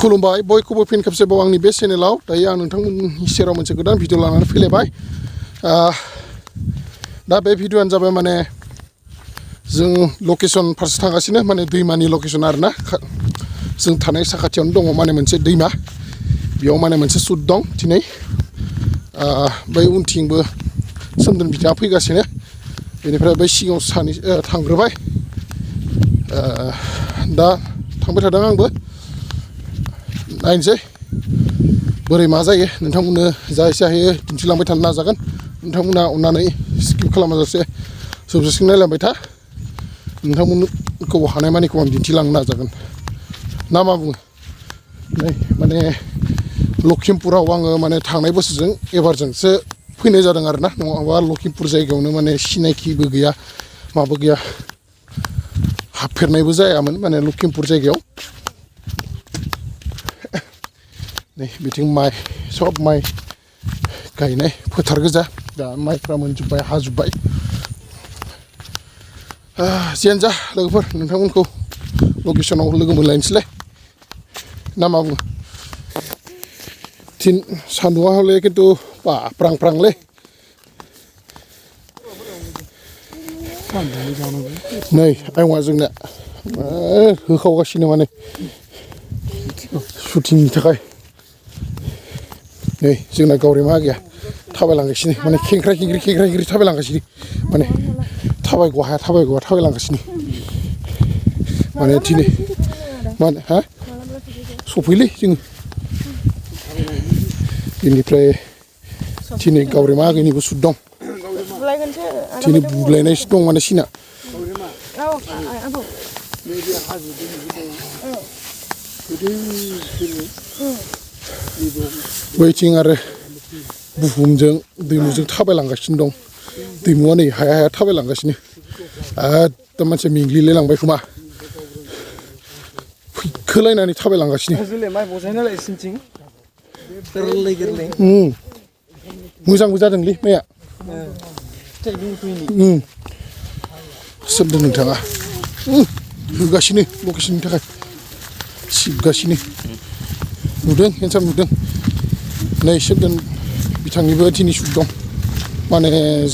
खुलुमबाय बयखौबो फिन खेबसेबाव आंनि बे चेनेलाव दायो आं नोंथांमोननि सेराव मोनसे गोदान भिडिअ लानानै फैलायबाय दा बे भिडिअआनो जाबाय माने जों लकेसन फारसे थांगासिनो माने दैमानि लकेसन आरोना जों थानाय साखाथियावनो दङ माने मोनसे दैमा बेयाव माने मोनसे सुट दं दिनै बै उनथिंबो सोमदोन बिथाङा फैगासिनो बेनिफ्राय बै सिगाङाव सानै थांग्रोबाय दा थांबाय थादों आंबो नायनोसै बोरै मा जायो नोंथांमोननो जा एसे हायो दिन्थिलांबाय थानो नाजागोन नोंथांमोना अननानै स्किप खालामाजासे जोबजासिम नायलांबाय था नोंथांमोनखौ हानायमानिखौ आं दिन्थिलांनो नाजागोन ना मा बुङो नै माने लखिमपुराव आङो माने थांनाय बोसोरजों एबारजोंसो फैनाय जादों आरोना नङाबा लखिमपुर जायगायावनो माने सिनायखिबो गैया माबो गैया हाबफेरनायबो जायामोन माने लखिमपुर जायगायाव नै बिथिं माइ सब माइ गायनाय फोथार गोजा दा माइफ्रा मोनजोब्बाय हाजोब्बाय जियानो जा लोगोफोर नोंथांमोनखौ लकेसनाव लोगो मोनलायनोसैलाय ना मा बुङो सान्दुङा हले खिन्थु प्रां प्रांलै नै आयंआ जोंना होखावगासिनो माने शुटिंनि थाखाय नै जोंना गावरिमा गैया थाबायलांगासिनो माने खेंख्रा खेंख्रि थाबायलांगासिनो माने थाबायगौ हाया थाबायलांगासिनो माने दिनै माने हा सफैलै जोङो बेनिफ्राय दिनै गावरिमा आगैनिबो सुट दं दिनै बुलायनायसो दं माने सिना बैथिं आरो बुहुमजों दैमुजों थाबायलांगासिनो दं दैमुआ नै हाया थाबायलांगासिनो एकदम मानसिया मेंग्लिलायलांबाय खोमा फैखोलायनानै थाबायलांगासिनो मोजांबो जादोंलै माइया सोमदों नोंथाङा होगासिनो लकेसननि थाखाय सिबगासिनो नुदों हेन्डसाम नुदों नै सोमदों बिथांनिबो दिनै सुट दं माने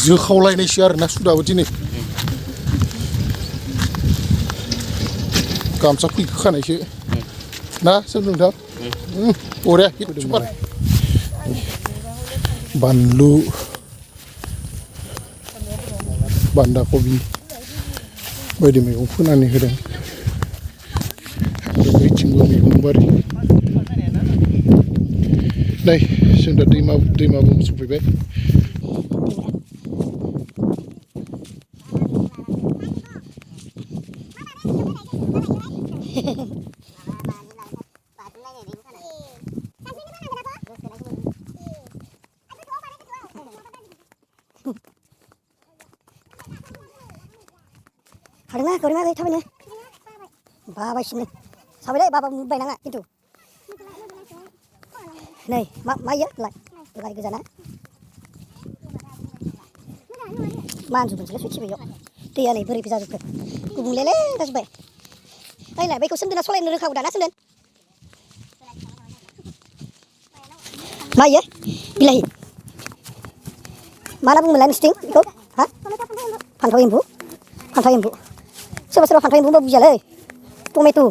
जोखावलायनायसो आरोना सुटआबो दिनै गामसा फैखानायसो ना सोमदों नोंथां बरिया सुपार बानलु बान्दा कबि बायदि मैगं फोनानै होदों आरो बैथिंबो मैगं बारि नै जों दा दैमाबो सफैबाय हादोंना गावरिमा गै थाबायनो बाबायसिनो साबायलै बाबा बायनाङा खिन्थु नै मा इयो लाइ गोजाना मानजुबनोसैलै सुइथिबाय इयाव दैया नै बोरै जाजोबखो गुबुंलेलै जाजोब्बाय नायलाय बैखौ सोमदोना सलायनो रोंखागौ दाना सोमदोन मा इयो बिलाहि मा होनना बुङोमोनलाय नोंसिथिं बेखौ हा फान्थाव एम्बु सोरबा फान्थाव एम्बु होनबा बुजियालै टमेट'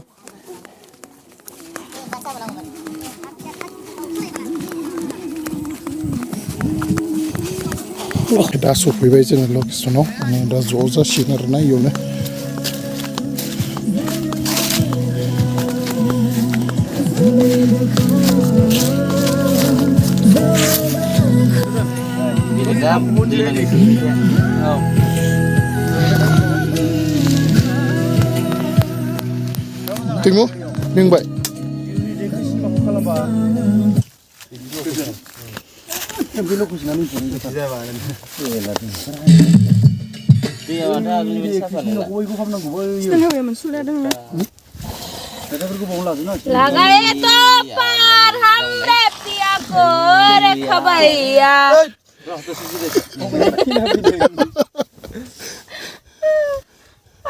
दा सफैबाय जोङो लकेसनाव माने दा ज' जासिगोन आरोना इयावनो दैमु मेंबाय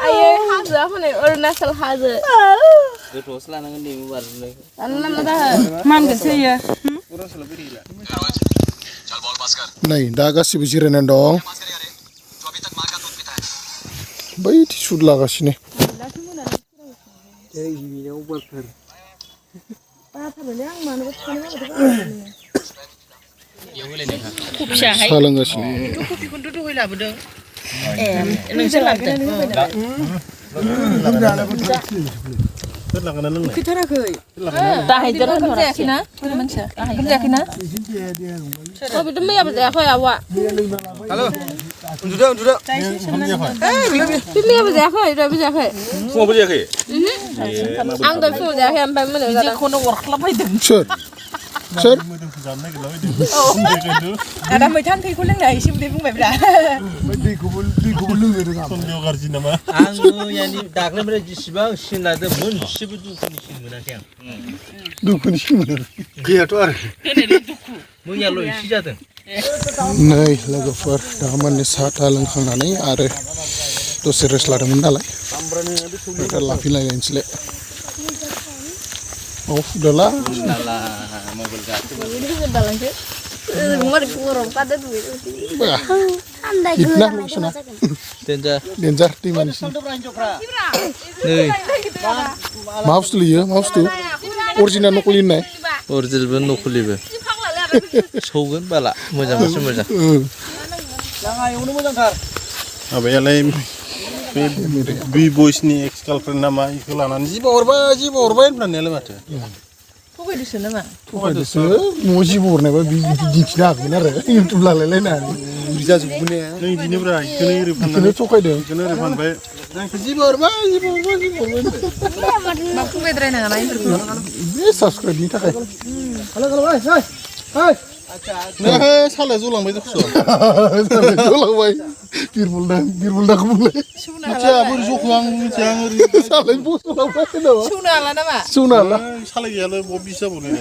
Ayo hazo apa nih? Orang nasal hazo. गोथौसो लानांगोन नै बारलाय मान गोसोयो नै दा गासिबो जिरायनानै दं बै सुद लागासिनो साहा लोंगासिनो कफिखौनोथ' दहाय लाबोदों नोंसोर लाबोदों खैथाराखै दाहायदों जायाखैना बोरै मानसिया जायाखैना बेथ' मैयाबो जायाखै आवा हेल' उन्दुदो बे मैयाबो जायाखै दहायबो जायाखै फुङावबो जायाखै आं दहाय फुङाव जायाखै ओमफ्राय मोनायाव जादों खौनो अरख्लाबफैदों सोर आदा मैथा थैखौ लोंना एसे उदै बुंबायब्रा दैखौबो लोंनो रोङा सन्देह गाज्रि नामा आङो यानि दाख्लैनिफ्राय जेसेबां सिन लादों मोनसेबो दुखुनि सिन मोनाखै आं दुखुनि सिन मोनो गैयाथ' आरो मैयाल' एसे जादों नै लोगोफोर दा माने साहा था लोंखांनानै आरो दसे रेस्ट लादोंमोन नालाय दा लाफिनलायनोसैलाय Udahlah. Mobil gaduh. Hipnah lu sana. Danger di mana sih? Maaf tuh ya, maaf tuh. Original nukulin nih. Original ben nukulin. Sogan bala, moja. Jangan, udah moja kar. Apa ya lain? Bi boys ni ex girlfriend nama ikulanan. Jiba orba ini pernah nela macam. Pokoknya di sana mah. Pokoknya di sana. Mau jiba orba bi jincina aku bener. YouTube lalai nani. Bisa sebenarnya. Nih ini berapa? Kena refund. Kena cokai deh. Kena refund baik. Jiba orba. Aku betul nggak lain berkurang. Ini subscribe ni tak? Halo, hai. Nah, salah zulang baik tu. Zulang baik. Birbul dah mulai. Macam apa zulang macam Salah ibu zulang baik dah. Suna lah nama. Suna lah. Salah ya lah, mau bisa boleh.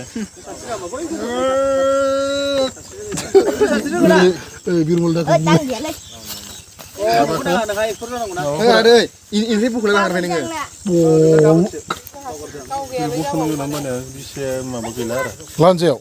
Birbul dah mulai. Ada. Ini bukan lah harga ni. Wow. Bukan nama ni bisa mabuk gelar. Lanjut.